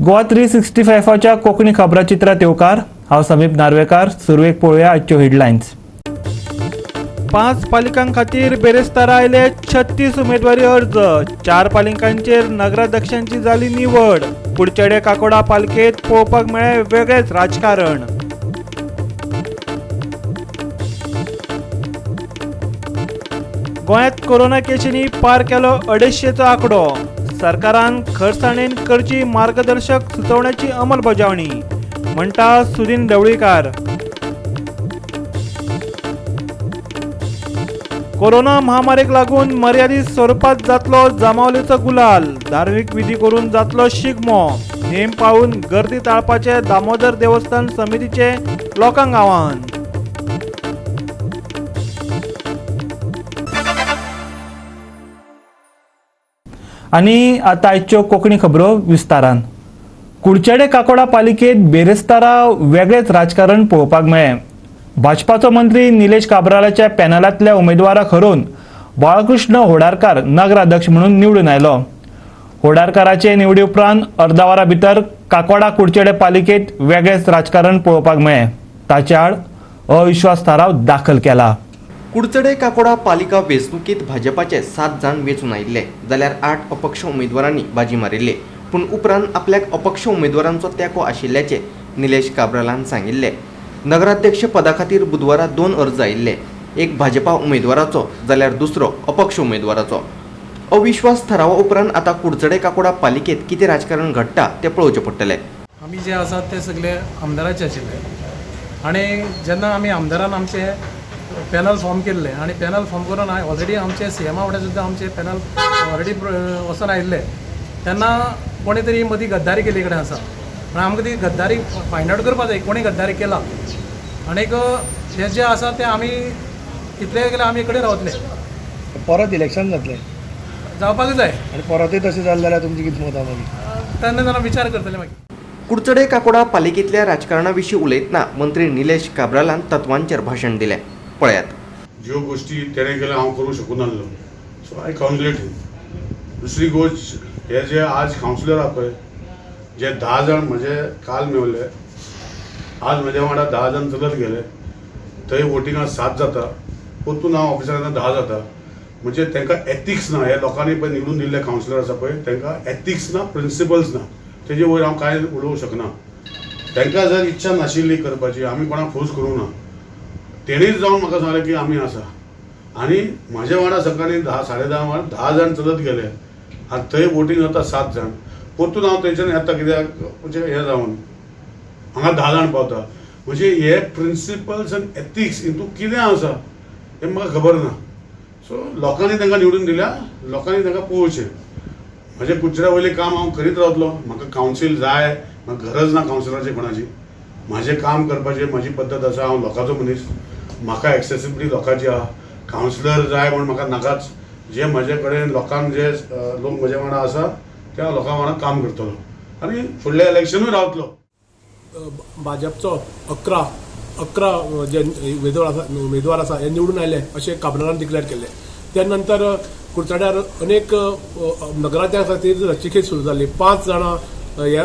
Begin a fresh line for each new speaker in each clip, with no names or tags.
गोवा 365च्या कोंकणी खबराचित्रात येवकार. हांव समीप नार्वेकार. सुरवेक पळोवया आजच्यो हेडलायन्स. 5 पालिकां खातीर बेरेस्तारा आयले 36 उमेदवारी अर्ज. 4 पालिकांचेर नगराध्यक्षांची जाली निवड. कुडचडे काकोडा पालिकेत पळोवपाक मेळ्ळें वेगळेंच राजकारण. गोंयांत कोरोना केशींनी पार केलो 250चो आंकडो. सरकारान खरसाणेन करची मार्गदर्शक सुचोवण्याची अंमलबजावणी, म्हणटा सुदिन ढवळीकार. कोरोना महामारीक लागून मर्यादीत स्वरुपात जातलो जांबावलेचो गुलाल. धार्मीक विधी करून जातलो शिगमो. नेम पाळून गर्दी टाळपाचे दामोदर देवस्थान समितीचे लोकांक आवाहन. आनी आतां आयच्यो कोंकणी खबरो विस्तारान. कुडचडे काकोडा पालिकेत बेरेस्तारा वेगळेच राजकारण पळोवपाक मेळ्ळें. भाजपाचो मंत्री निलेश काब्रालाच्या पॅनलांतल्या उमेदवाराक हरोवन बाळकृष्ण होडारकार नगराध्यक्ष म्हणून निवडून आयलो. होडारकाराचे निवडी उपरांत अर्दा वरा भितर काकोडा कुडचडे पालिकेत वेगळेच राजकारण पळोवपाक मेळ्ळें. ताचे आड अविश्वास थाराव दाखल केला.
कुडचडे काकोडा पालिका वेंचणुकेंत भाजपाचे 7 जाण वेंचून आयिल्ले, जाल्यार 8 अपक्ष उमेदवारांनी बाजी मारिल्ले. पूण उपरांत आपल्याक अपक्ष उमेदवारांचो तेंको आशिल्ल्याचें निलेश काब्रालान सांगिल्लें. नगराध्यक्ष पदा खातीर बुधवारा 2 अर्ज आयिल्ले, एक भाजपा उमेदवाराचो जाल्यार दुसरो अपक्ष उमेदवाराचो. अविश्वास थारावा उपरांत आतां कुडचडे काकोडा पालिकेंत कितें राजकारण घडटा तें पळोवचें पडटलें.
आमी जे आसात ते सगळे आमदाराचे आशिल्ले आनी जेन्ना आमी आमदारान आमचे पॅनल फॉर्म केल्ले आनी पॅनल फॉर्म करून ऑलरेडी आमचे सीएमा फुडें सुद्दां आमचे पॅनल ऑलरेडी वचून आयिल्ले, तेन्ना कोणी तरी मदीं गद्दारी केल्ली कडेन आसा. पूण आमकां ती गद्दारी फायंड आवट करपाक जाय, कोणी गद्दारी केला. आनीक हें जें आसा तें आमी कितलें केल्यार आमी कडेन रावतले.
परत इलेक्शन जातलें,
जावपाक जाय.
आनी परतूय तशें जालें जाल्यार तुमची कितें मतां मागीर?
तेन्ना जाल्यार विचार करतले मागीर.
कुडचडे काकोडा पालिकेंतल्या राजकारणा विशीं उलयतना मंत्री निलेश काब्रालान तत्वांचेर भाशण दिलें. पळयात.
ज्यो गोष्टी तेणें केल्या हांव करूंक शकूं नासलो, सो I कावन्सिलेट हिम. दुसरी गोश्ट, हे जे आज कावन्सिलर आहा पळय, जे 10 जाण म्हजे काल मेवले, आज म्हज्या वांगडा 10 जाण चलत गेले, थंय वोटिंगा 7 जाता, परतून हांव ऑफिसरांना 10 जाता. म्हणजे तांकां एथिक्स ना. हे लोकांनी पळय निवडून दिल्ले कावन्सिलर आसा पळय, तांकां एथिक्स ना, प्रिंसिपल्स ना. तेजे वयर हांव कांय उलोवंक शकना. तांकां जर इच्छा नाशिल्ली करपाची, आमी कोणाक फोर्स करूंक ना. तेणीच जावन म्हाका सांगलें की आमी आसा. आनी म्हाज्या वांगडा सकाळीं 10 10:30 वांगडा 10 जाण चलत गेले आनी थंय वोटींग जाता 7 जाण. परतून हांव थंयच्यान येता कित्याक म्हणजे हें जावन हांगा 10 जाण पावता. म्हणजे हे प्रिंसिपल्स आनी एथिक्स हितून कितें आसा हें म्हाका खबर ना. सो लोकांनी तांकां निवडून दिल्या, लोकांनी तांकां पळोवचें. म्हजें कुडचड्या वयलें काम हांव करीत रावतलो. म्हाका कावन्सील जाय, म्हाका गरज ना कावन्सिलराची कोणाची. म्हाजें काम करपाचें म्हाजी पद्दत आसा. हांव लोकांचो मनीस, म्हाका एक्सेसिबिलिटी लोकांची आहा. कावन्सिलर जाय म्हूण म्हाका नाकाच. जे म्हजे कडेन लोकांक जे लोक म्हज्या वांगडा आसा त्या लोकां वांगडा काम करतलो आनी फुडल्या इलेक्शनूय रावतलो.
भाजपचो 11 जे उमेदवार आसा हे निवडून आयले अशें काब्रालान डिक्लेअर केल्लें. त्या नंतर कुडचड्यार अनेक नगराध्यक्षा खातीर रचिकेत सुरू जाली. 5 जाणां ह्या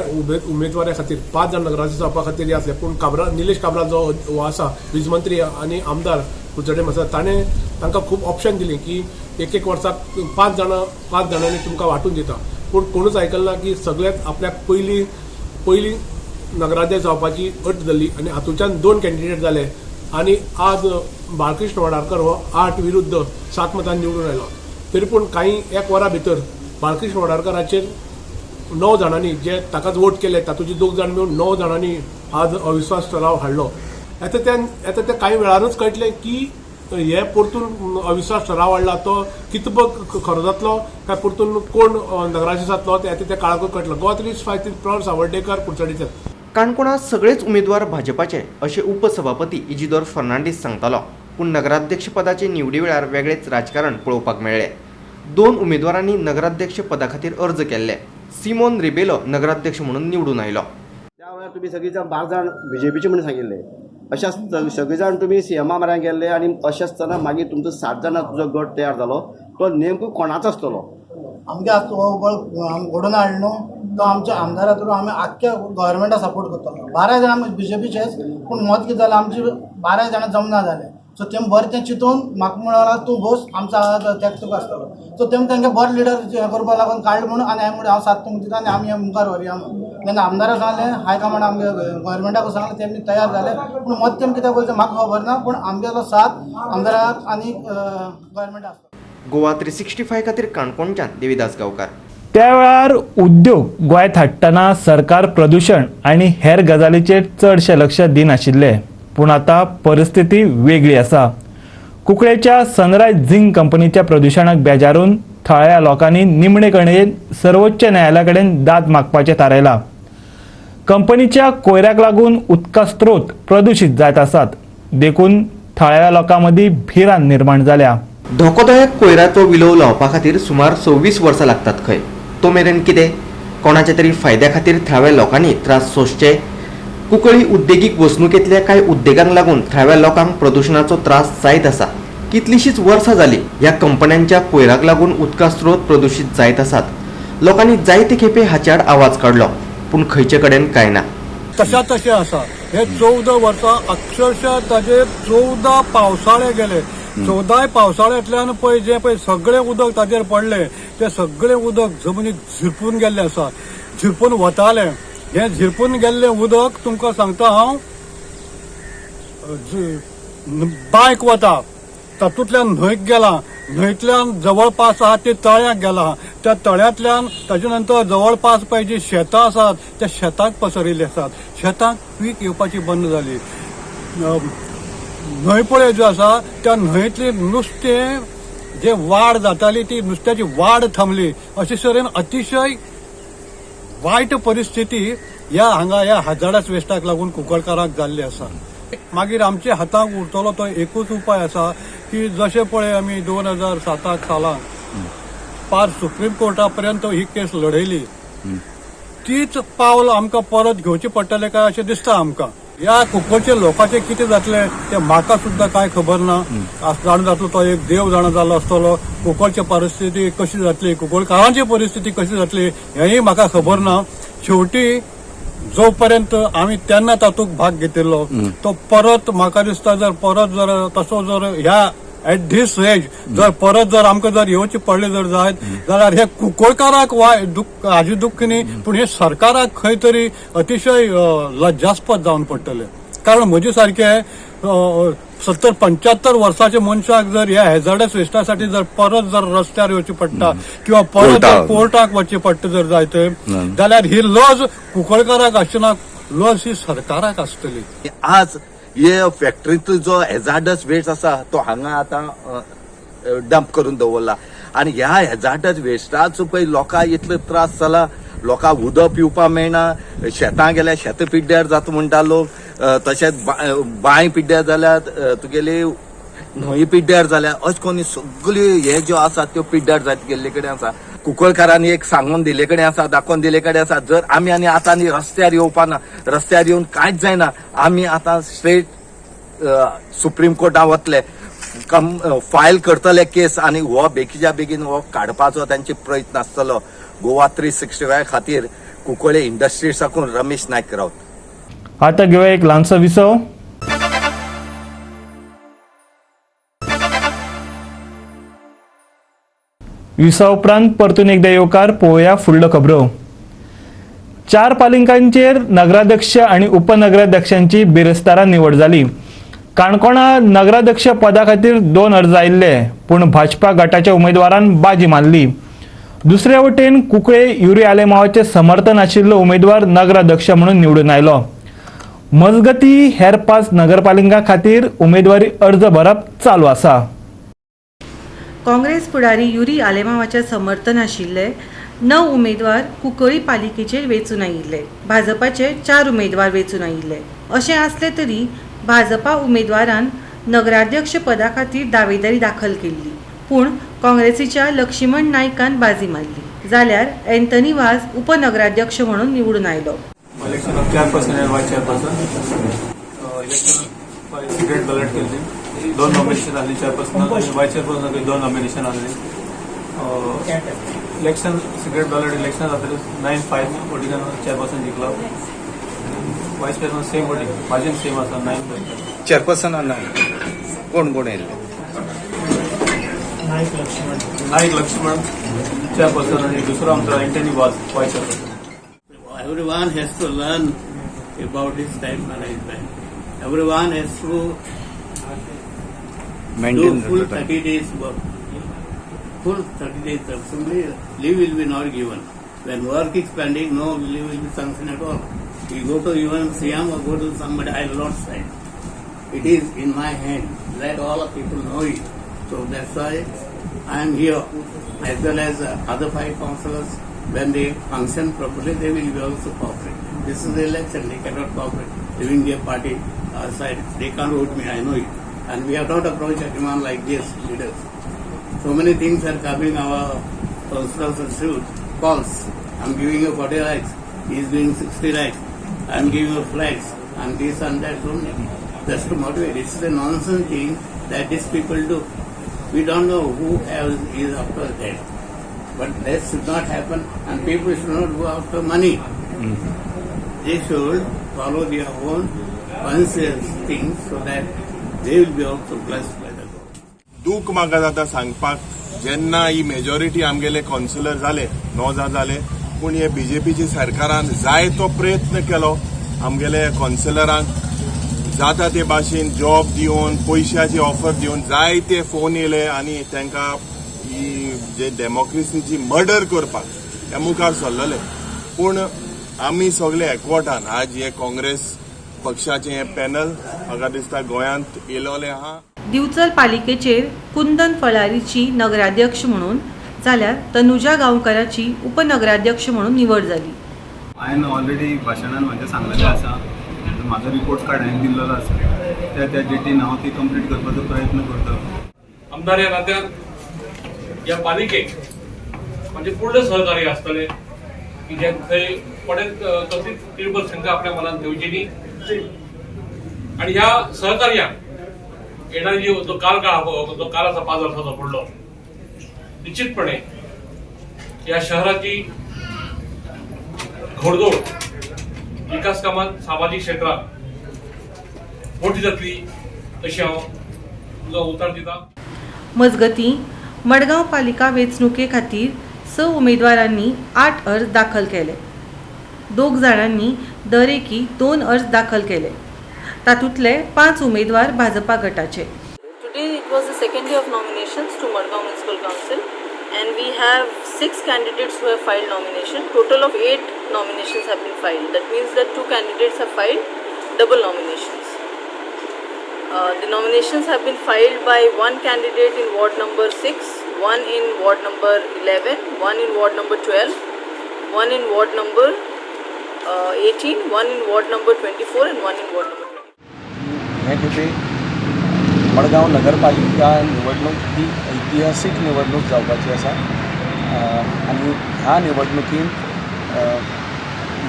उमेदवारा खातीर, 5 जाण नगराध्यक्ष जावपा खातीर हे आसले. पूण काब्राल, निलेश काब्राल जो हो आसा वीज मंत्री आनी आमदार कुडचडे आसा, ताणें तांकां खूब ऑप्शन दिली की एक एक वर्साक 5 जाणांनी तुमकां वांटून दिता. पूण कोणूच आयकल ना की सगळ्यात आपल्याक पयली नगराध्यक्ष जावपाची अट धरली आनी हातूंतल्यान 2 कॅन्डिडेट जाले आनी आज बाळकृष्ण होडारकर हो 8 विरुद्ध 7 मतांनी निवडून आयलो. तरी पूण कांय एक वरा भितर बाळकृष्ण होडारकराचेर 9 जाणांनी जे ताकाच वोट केले तातूंचे 2 जाण मेळून 9 जाणांनी आज अविश्वास ठराव हाडलो. आतां ते कांय वेळानूच कळटलें की हे परतून अविश्वास ठराव हाडला तो कितपत खरो जातलो काय परतून कोण नगराध्यक्ष जातलो ते आतां त्या काळाकूच कळटलो. गोवा 365 प्रॉड सावर्डेकर कुडचडेच्यान.
काणकोणांत सगळेच उमेदवार भाजपाचे अशें उपसभापती इजिदोर फर्नांडीस सांगतालो. पूण नगराध्यक्ष पदाचे निवडी वेळार वेगळेच राजकारण पळोवपाक मेळ्ळें. 2 उमेदवारांनी नगराध्यक्ष पदा खातीर अर्ज केल्ले. सिमोन रिबेलो नगराध्यक्ष म्हणून निवडून आयलो.
त्या वेळार तुमी सगळीं जाण 12 जाण बीजेपीचे म्हणून सांगिल्ले. अशें आसतना सगळीं जाण तुमी सीएमा म्हऱ्यान गेल्ले आनी अशें आसतना मागीर तुमचो 7 जाणांचो जो गट तयार जालो तो नेमको कोणाचो आसतलो?
आमगे आज हो बळ घडोवन हाडलो न्हू तो आमच्या आमदारा थ्रू आमी आख्ख्या गव्हर्मेंटाक सपोर्ट करतलो. 12 जाणां आमी बीजेपीचेच, पूण मत कितें जालें आमची 12 जाणां जमना जालें. सो तेम बरें तें चिंतून म्हाका म्हणून तूं बोस आमचो तेक तुका आसतलो. सो तेम तांकां बरो लिडर हें करपाक लागून काडलो म्हणून आनी हांवें म्हणलें हांव साथ तुमकां दिता आनी आमी मुखार व्हरया म्हणून. तेन्ना आमदाराक सांगलें, हायकमांड आमगे गव्हर्मेंटाक सांगलें, तेमी तयार जाले. पूण मत तेम कित्याक बोलचें म्हाका खबर ना, पूण आमगेलो साथ आमदाराक आनी गव्हर्मेंटाक आसतलो.
गोवा 365 खातीर काणकोणच्यान देविदास गांवकार.
त्या वेळार उद्योग गोंयांत हाडटना सरकार प्रदुशण आनी हेर गजालीचेर चडशें लक्ष दिनाशिल्लें, पूण आतां परिस्थिती वेगळी आसा. कुकळेच्या सनरायज झिंक कंपनीच्या प्रदुशणाक बेजारून थळाव्या लोकांनी निमणे कडेन सर्वोच्च न्यायालया कडेन दाद मागपाचें थारायलां. कंपनीच्या कोयराक लागून उदका स्रोत प्रदुशीत जायत आसात, देखून थळाव्या लोकां मदीं भिरांत निर्माण जाल्या.
धोकोदायक कोयराचो विलोव लावपा खातीर सुमार 26 वर्सां लागतात खंय. तो मेरेन कितें कोणाच्या तरी फायद्या खातीर थळाव्या लोकांनी त्रास सोंसचे? कुंकळी उद्देगीक वसणुकेंतल्या कांय उद्देगांक लागून थळाव्या लोकांक प्रदुशणाचो त्रास जायत आसा. कितलीशीच वर्सां जालीं ह्या कंपन्यांच्या कोयराक लागून उदका स्रोत प्रदुशीत जायत आसात. लोकांनी जायते खेपे हाचे आड आवाज काडलो, पूण खंयचे कडेन कांय ना.
तशा तशें आसा. हे 14 वर्सां अक्षरशः ताजे 14 पावसाळे गेले. 14 पावसाळ्यांतल्यान पळय जें पळय सगळें उदक ताजेर पडलें तें सगळें उदक जमनीक झिरपून गेल्लें आसा, झिरपून वतालें. हें झिरपून गेल्लें उदक तुमकां सांगता हांव बांयक वता, तातूंतल्यान न्हंयक गेलां, न्हंयतल्यान जवळपास आहा ते तळ्याक गेलां, त्या तळ्यांतल्यान ताजे नंतर जवळपास पळय जी शेतां आसात त्या शेतांक पसरिल्लीं आसात. शेतांक पीक येवपाची बंद जाली. न्हंय पळय ज्यो आसा त्या न्हंयतली नुस्तें जे वाड जाताली ती नुस्त्याची वाड थांबली. अशे तरेन अतिशय वायट परिस्थिती ह्या हांगा ह्या हजार्डस वेस्टाक लागून कुंकळकारांक जाल्ली आसा. मागीर आमच्या हाताक उरतलो तो एकूच उपाय आसा की जशें पळय आमी 2007 सालान पार सुप्रीम कोर्टा पर्यंत ही केस लढयली, तीच पावल आमकां परत घेवचें पडटलें काय अशें दिसता आमकां. ह्या कुंकळच्या लोकांचें कितें जातलें तें म्हाका सुद्दां कांय खबर ना. जाणा जातलो तो एक देव जाणा जालो आसतलो. कुंकळची परिस्थिती कशी जातली, कुंकळकारांची परिस्थिती कशी जातली हेंय म्हाका खबर ना. शेवटी जो पर्यंत आमी तेन्ना तातूंत भाग घेतिल्लो तो परत म्हाका दिसता जर परत जर तसो जर ह्या एट these age जर परत जर आमकां जर येवचें पडलें जर जायत जाल्यार हे कुंकळकाराक दुःख हाजें दुख्ख न्ही, पूण हे सरकाराक खंय तरी अतिशय लज्जास्पद जावन पडटलें. कारण म्हजे सारके 70-75 वर्साच्या मनशाक जर ह्या हॅझर्डस वेस्टासाठी जर परत जर रस्त्यार येवचें पडटा किंवा परत जर कोर्टाक वचचें पडटा जर जायत जाल्यार ही लज कुंकळकाराक आसची ना, लज ही सरकाराक आसतली.
आज हे फॅक्टरींत जो हॅझार्डस वेस्ट आसा तो हांगा आतां डंप करून दवरला आनी ह्या हॅझार्डस वेस्टाचो पळय लोकांक इतलो त्रास जाला, लोकांक उदक पिवपाक मेळना, शेतां गेल्यार शेतां पिड्ड्यार जाता म्हणटा लोक, तशेंच बांय पिड्ड्यार जाल्यार, तुगेली न्हंय पिड्ड्यार जाल्या, अशें करून सगळ्यो हे ज्यो आसा त्यो पिड्ड्यार जायत गेल्ले कडेन आसा. कुंकळकारांनी एक सांगून दिल्ले कडेन आसा, दाखोवन दिल्ले कडेन आसा, जर आमी आनी आतां आनी रस्त्यार येवपा ना, रस्त्यार येवन कांयच जायना, आमी आतां स्ट्रेट सुप्रीम कोर्टान वतले, फायल करतले केस आनी हो बेगीच्या बेगीन हो काडपाचो तांचे प्रयत्न आसतलो. गोवा 365 खातीर कुंकळे इंडस्ट्री साकून रमेश नायक राऊत.
आता घेऊया एक ल्हानसो विसव. विसवा उपरांत परतून एकदा येवकार. पळोवया फुडल्यो खबरो. 4 पालिकांचेर नगराध्यक्ष आनी उपनगराध्यक्षांची बिरेस्तारा निवड जाली. काणकोणा नगराध्यक्ष पदा खातीर 2 अर्ज आयिल्ले, पूण भाजपा गटाच्या उमेदवारान बाजी मारली. दुसरे वटेन कुंकळे युरी आलेमावाचे समर्थन आशिल्लो उमेदवार नगराध्यक्ष म्हणून निवडून आयलो. मजगती हेर 5 नगरपालिकां खातीर उमेदवारी अर्ज भरप चालू आसा.
काँग्रेस फुडारी युरी आलेमावाचे समर्थन आशिल्ले 9 उमेदवार कुंकळी पालिकेचेर वेंचून आयिल्ले. भाजपाचे 4 उमेदवार वेंचून आयिल्ले. अशें आसलें तरी भाजपा उमेदवारान नगराध्यक्ष पदा खातीर दावेदारी दाखल केल्ली, पूण काँग्रेसीच्या लक्ष्मण नायकान बाजी मारली. जाल्यार एंथनी वाज उपनगराध्यक्ष म्हणून निवडून आयलो.
Election of chairperson and vice chairperson. Election secret ballot केल्ली. 2 नॉमिनेशन आसली चेअरपर्सन आनी वायस चेअरपर्सन 2 नॉमिनेशन आसली. इलेक्शन सिक्रेट बॅलट इलेक्शन जातलें 9-5 वोटिंगान chairperson जिखलो, vice chairperson same voting, margin same आसा 9-5.
चेअरपर्सनान कोण कोण येयल्ले?
नाईक लक्ष्मण चेअरपर्सन आनी दुसरो आमचो Antony Vaz vice chairperson.
Everyone has to learn about this time management. Everyone has to
maintain
do full 30 days work. Full 30 days work. Simply leave will be not given. When work is pending, no leave will be sanctioned at all. You go to even CM or go to somebody, I will not sign. It is in my hand. Let all the people know it. So that's why I am here, as well as other 5 councillors. When they function properly, they will be also cooperate. This is the election, they cannot cooperate. Leaving their party aside, they can't vote me, I know it. And we have not approached anyone like this, leaders. So many things are coming, our councillors are shoot, calls. I'm giving you 40 lakhs, he is doing 60 lakhs, I'm giving you flags, and this and that only. Just to motivate. This is a nonsense thing that these people do. We don't know who else is after that. But that should not happen, and people should not go after money. They should follow their own conscious things so that they will be also blessed by the God.
दूख म्हाका जाता सांगपाक, जेन्ना ही majority आमगेले councillor जाले 9 जाण जाले, पूण हे बीजेपीच्या सरकारान जाय तो प्रयत्न केलो आमगेले कावन्सिलरांक जाता ते भाशेन जॉब दिवन, पयशाची ऑफर दिवन, जायते फोन येयले आनी तांकां ही जे डेमोक्रेसीची मर्डर करपाक हे मुखार सरलेले. पूण आमी सगळे एकवटान आज हे काँग्रेस पक्षाचें हें पॅनल म्हाका दिसता गोंयांत येयलोलें आहा.
दिवचल पालिकेचेर कुंदन फळारीची नगराध्यक्ष म्हणून जाल्यार तनुजा गांवकराची उपनगराध्यक्ष म्हणून निवड जाली.
हांवें ऑलरेडी भाशणान म्हजें सांगलेलें आसा, म्हाजो रिपोर्ट कार्ड हांवें दिल्लो आसा, त्या त्या डेटीन हांव ती कंप्लीट करपाचो प्रयत्न करता.
आमदार ह्या नात्यान ह्या पालिकेक म्हणजे पूर्ण सहकार्य आसतलें की जे थंय कोणेच कसलीच तीव्र शंका आपल्या मनात घेवची न्ही आनी ह्या सहकार्यान येणारी जी जो काल जो काल आसा 5 वर्सांचो फुडलो, निश्चितपणे ह्या शहराची घोडदौड विकास कामात सामाजीक क्षेत्रात मोठी जातली अशी हांव तुमकां उतर दिता.
मजगतीं मडगांव पालिका वेंचणुके खातीर 6 उमेदवारांनी 8 अर्ज दाखल केले. 2 जाणांनी दरेकी 2 अर्ज दाखल केले. तातूंतले 5 उमेदवार भाजपा गटाचे.
Today it was the second day of nominations to Madgaon Municipal Council and we have 6 candidates who have filed nomination. Total of 8 nominations have been filed. That means that 2 candidates have filed double nominations. The nominations have been filed by 1 candidate in ward number 6, 1 in ward number 11, 1 in ward number 12, 1 in ward number 18, 1 in ward number 24 and 1 in ward number 20.
हे खेपे मडगांव नगरपालिका निवडणूक ही ऐतिहासीक निवडणूक जावपाची आसा आनी ह्या निवडणुकीन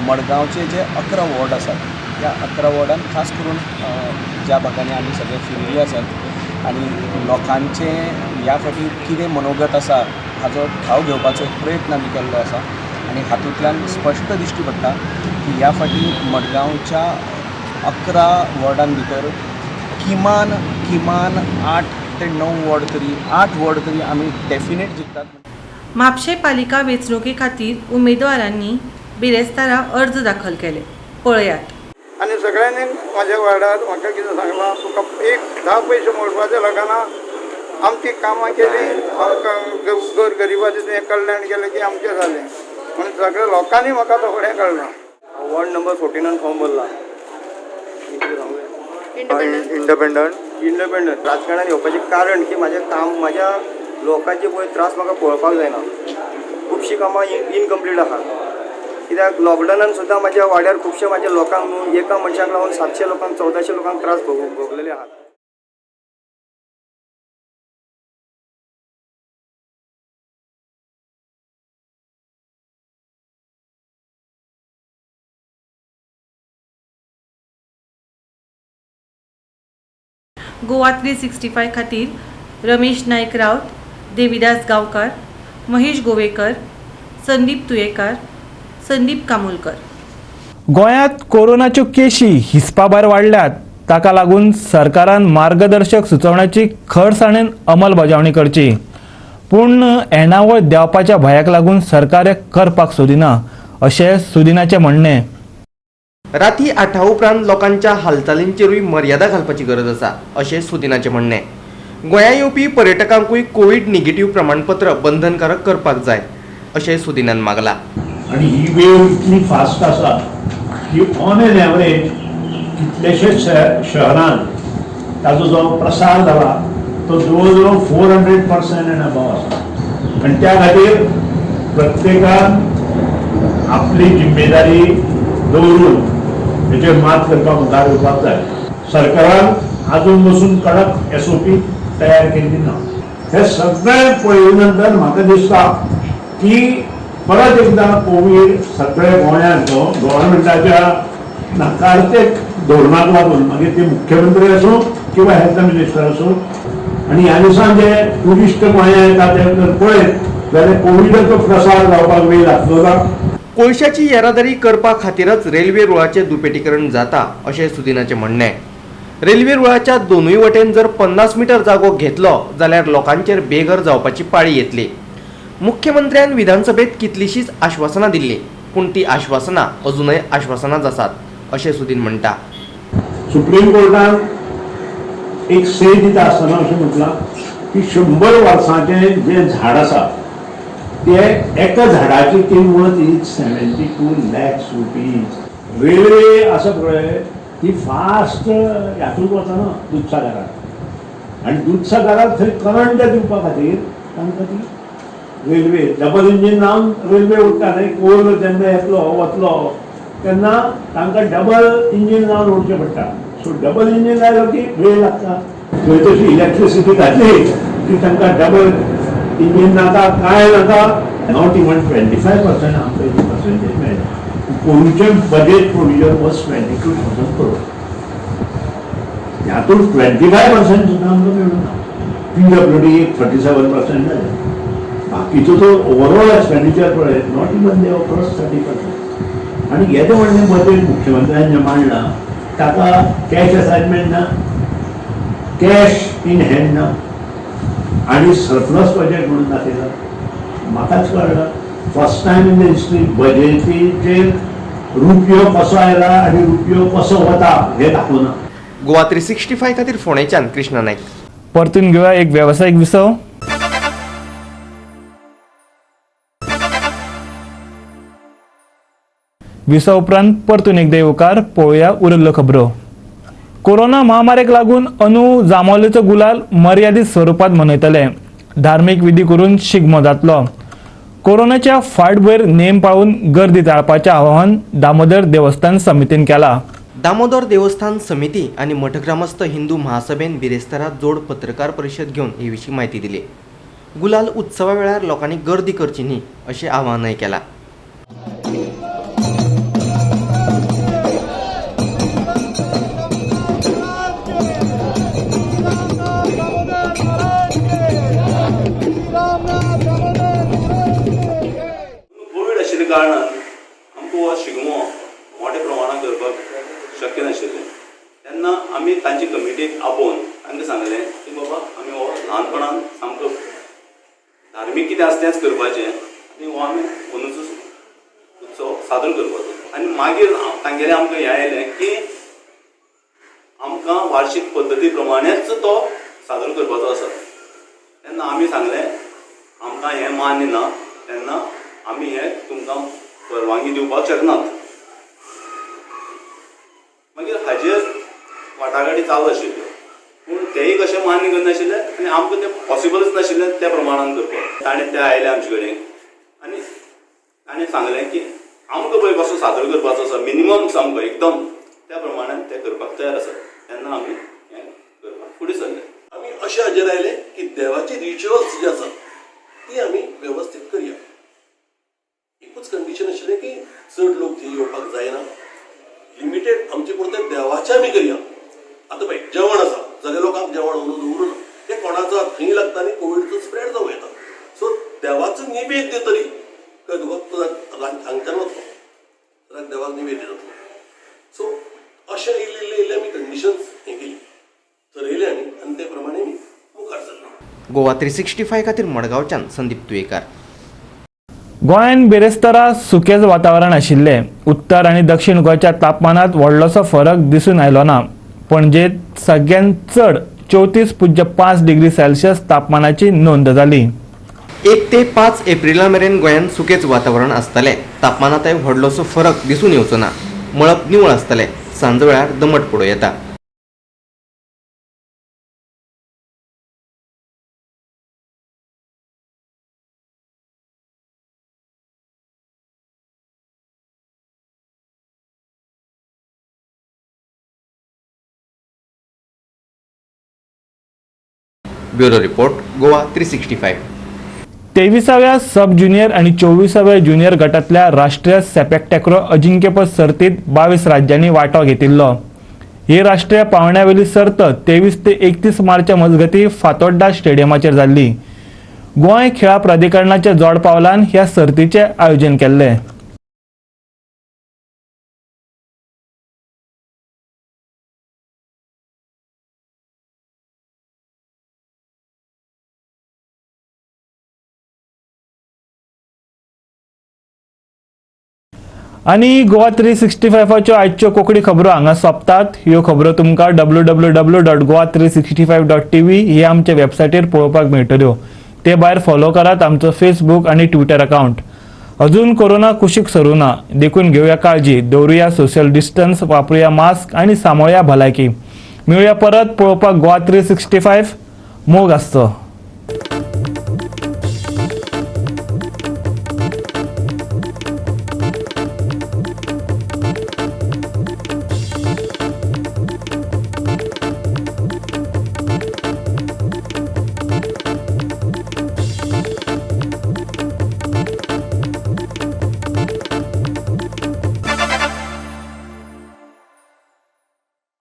मडगांवचे जे 11 वॉर्ड आसात त्या 11 वॉर्डान खास करून ज्या भागांनी आमी सगळे फिरिल्ले आसात आनी लोकांचे ह्या फावटी कितें मनोगत आसा हाजो ठाव घेवपाचो एक प्रयत्न आमी केल्लो आसा आनी हातूंतल्यान स्पश्ट दिश्टी पडटा की ह्या फावटी मडगांवच्या 11 वॉर्डां भितर किमान किमान 8 ते 9 वॉर्ड तरी 8 वॉर्ड तरी आमी डेफिनेट जिखतात.
म्हापशें पालिका वेंचणुके खातीर उमेदवारांनी बिरेस्तारा अर्ज दाखल केले. पळयात.
आनी सगळ्यांनी म्हाज्या वार्डार म्हाका कितें सांगलां, तुका एक 10 पयशे मोडपाचे लागना, आमची कामां केली, आमकां गोरगरिबाचें तुवें कल्याण केलें की आमचें जालें म्हणून सगळ्या लोकांनी म्हाका थोडें कळ्ळें.
वॉर्ड नंबर 14 फॉर्म भरला. इंडिपेंडंट इंडिपेंडंट राजकारणान येवपाचें कारण की म्हाजें काम, म्हाज्या लोकांचे पळय त्रास म्हाका पळोवपाक जायना. खुबशीं कामां इनकम्प्लीट आहा. कित्याक लॉकडावनान सुद्दां म्हाज्या वाड्यार खुबशे म्हाज्या लोकांक न्हू एका मनशाक लागून 700 लोकांक 1400 लोकांक त्रास भोगलेले आहात.
गोवा 365 खातीर रमेश नायक रावत, देविदास गांवकार, महेश गोवेकर, संदीप तुयेकार, संदीप कामोलकर.
गोंयांत कोरोनाच्यो केशी हिसपाभायर वाडल्यात. ताका लागून सरकारान मार्गदर्शक सुचोवण्याची खरसाणेन अंमलबजावणी करची. पूण येणावळ देंवपाच्या भंयाक लागून सरकार हें करपाक सोदिना अशें सुदिनाचें म्हणणें.
राती 8 उपरांत लोकांच्या हालचालींचेरूय मर्यादा घालपाची गरज आसा अशें सुदिनाचें म्हणणें. गोंया येवपी पर्यटकांकूय कोवीड निगेटिव्ह प्रमाणपत्र बंधनकारक करपाक जाय अशें सुदिनान मागला.
आनी ही वेव इतली फास्ट आसा की ऑन एन एवरेज कितलेशेच शहरांत ताजो जो प्रसार जाला तो जवळ जवळ 400% एंड अबव आसा. आनी त्या खातीर प्रत्येकान आपली जिम्मेदारी दवरून हेचेर मात करपाक मुखार येवपाक जाय. सरकारान आजून बसून कडक SOP तयार केल्ली ना. हे सगळें पळयले नंतर म्हाका दिसता की परत एकदा कोवीड सगळे गोंयांत गव्हर्मेंटाच्या नाकारते धोरणाक लागून, मागीर ते मुख्यमंत्री आसूं किंवा हेल्थ मिनिस्टर आसूं, आनी ह्या दिसान जे ट्युरिस्ट गोंयांत येता ते जर पळयत जाल्यार कोविडाचो प्रसार जावपाक वेळ लागलो ना.
कोळशाची येरादारी करपा खातीरच रेल्वे रुळाचें दुपेटीकरण जाता अशें सुदिनाचें म्हणणें. रेल्वे रुळाच्या दोनूय वटेन जर 50 मिटर जागो घेतलो जाल्यार लोकांचेर बेघर जावपाची पाळी येतली. मुख्यमंत्र्यान विधानसभेत कितलीशीच आश्वासनां दिल्ली, पूण ती आश्वासनां अजूनय आश्वासनांच आसात अशें सुदीन म्हणटा.
सुप्रीम कोर्टान एक से दिता आसतना अशें म्हटलां की 100 वर्सांचें जें झाड आसा ते एका झाडाची किंमत is 72 lakhs rupees. Railway आसा पळय ती फास्ट हातूंत वचना दुधसागराक, आनी दुधसागराक थंय करंट दिवपा खातीर तांकां ती रेल्वे डबल इंजीन लावन रेल्वे उडटा न्हय. कोल जेन्ना येतलो वतलो तेन्ना तांकां डबल इंजीन लावन उडचें पडटा. सो डबल इंजीन लायलो की वेळ लागता. थंय तशी इलेक्ट्रिसिटी घातली की तांकां डबल इंजीन नाका कांय नाका. Not even 25% आमकां हेजी पर्संटेज मेळटा. कोविडचें बजेट प्रोविजन वॉज 22,000 करोड, हातूंत 25% सुद्दां आमकां मेळूंक ना. PWD एक 37% जालें. बाकीचो जो ओवरऑल एक्सपेंडिचर पळय not even they cross 30%. आनी येदें व्हडलें बजेट मुख्यमंत्र्यान जें मांडलां ताका कॅश असायनमेंट ना, कॅश इन हँड ना, आनी सरप्लस बजेट म्हणून दाखयला. म्हाकाच कळना first time in the history बजेटीचेर रुपयो कसो आयला आनी रुपयो कसो वता हें दाखोवना.
गोवा 365 खातीर फोंडेच्यान कृष्णा नायक.
परतून घेवया एक वेवसायीक विसव. विसव उपरांत परतून एकदा येवकार. पळोवया उरिल्ल्यो खबरो. कोरोना महामारीक लागून अंदू जांबावलेचो गुलाल मर्यादीत स्वरुपात मनयतले. धार्मीक विधी करून शिगमो जातलो. कोरोनाच्या फाटभुंयेर नेम पाळून गर्दी टाळपाचें आवाहन दामोदर देवस्थान समितीन केलां.
दामोदर देवस्थान समिती आनी मठग्रामस्थ हिंदू महासभेन बिरेस्तारा जोड पत्रकार परिशद घेवन हे विशीं म्हायती दिली. गुलाल उत्सवा वेळार लोकांनी गर्दी करची न्ही अशें आवाहनय केलां.
कारणान आमकां हो शिगमो मोठ्या प्रमाणात करपाक शक्य नाशिल्लें. तेन्ना आमी तांची कमिटीक आपोवन तांकां सांगलें की बाबा आमी हो ल्हानपणान सामको धार्मीक कितें आसा तेंच करपाचें आनी हो आमी अंदूचो उत्सव सादर करपाचो. आनी मागीर तांगेलें आमकां हें आयलें की आमकां वार्षीक पद्दती प्रमाणेच तो सादर करपाचो आसा. तेन्ना आमी सांगलें आमकां हें मान्य ना, तेन्ना आमी हे तुमकां परवानगी दिवपाक शकनात. मागीर हाजेर वाटाघाटी चालू आशिल्ल्यो, पूण तेय कशें मान्य करनाशिल्ले आनी आमकां तें पॉसिबलच नाशिल्लें त्या प्रमाणान करपाक. ताणें ते आयले आमचे कडेन आनी ताणें सांगलें की आमकां पळय कसो सादर करपाचो आसा, मिनिमम सामको एकदम त्या प्रमाणान ते करपाक तयार आसात. तेन्ना आमी हें करपाक फुडें सरले.
आमी अशें हाजेर आयले की देवाची रिच्युअल्स जे आसात ती आमी वेवस्थीत करया. एकूच कंडिशन आशिल्लें की चड लोक थंय येवपाक जायना, लिमिटेड आमचे पुरतें देवाचें आमी करया. आतां पळय जेवण आसा जाल्यार लोकांक जेवण व्हरून दवरूना, तें कोणाचो थंय लागता आनी कोविडचो स्प्रेड जावं येता. सो देवाचो निवेद्य तरी कळ्ळें तुका, तो हांगच्यान वतलो जाल्यार देवाक निवेद्य जातलो. सो अशें इल्लें इल्लें इल्लें आमी कंडिशन्स हें केली, थरयलें आनी ते प्रमाणे आमी मुखार सरले.
गोवा 365 खातीर मडगांवच्यान संदीप तुयेकार.
गोंयांत बिरेस्तारा सुकेच वातावरण आशिल्लें. उत्तर आनी दक्षिण गोंयच्या तापमानांत व्हडलोसो फरक दिसून आयलो ना. पणजेंत सगळ्यांत चड 34.5 डिग्री सेल्सियस तापमानाची नोंद जाली.
1 ते 5 एप्रिला मेरेन गोंयांत सुकेच वातावरण आसतलें. तापमानांतय व्हडलोसो फरक दिसून येवचो ना. मळब निवळ आसतलें. सांजवेळार दमट पडूं येता. Bureau report, Goa 365.
23व्या सब ज्युनियर आणि 24व्या ज्युनियर गटातल्या राष्ट्रीय सेपेक टॅक्रो अजिंक्यपद सर्तीत 22 राज्यांनी वांटो घेतिल्लो. ही राष्ट्रीय पावंड्यावेली सर्त 23 ते 31 मार्चा मजगती फातोड्डा स्टेडियमाचेर जाल्ली. गोंय खेळा प्राधिकरणाच्या जोड पावलान ह्या सर्तीचें आयोजन केल्लें. आनी गोवा 365 आयच्यो कोंकणी खबरो हांगा सोंपतात. ह्यो खबरो तुमकां www.goa365.tv ही आमच्या वेबसायटीर पळोवपाक मेळटल्यो. ते भायर फॉलो करात आमचो फेसबूक आनी ट्विटर अकावंट. अजून कोरोना कुशीक सरूं ना, देखून घेवया काळजी, दवरुया सोशल डिस्टन्स, वापरुया मास्क आनी सांबाळया भलायकी. मेळुया परत पळोवपाक गोवा 365. मोग आसचो.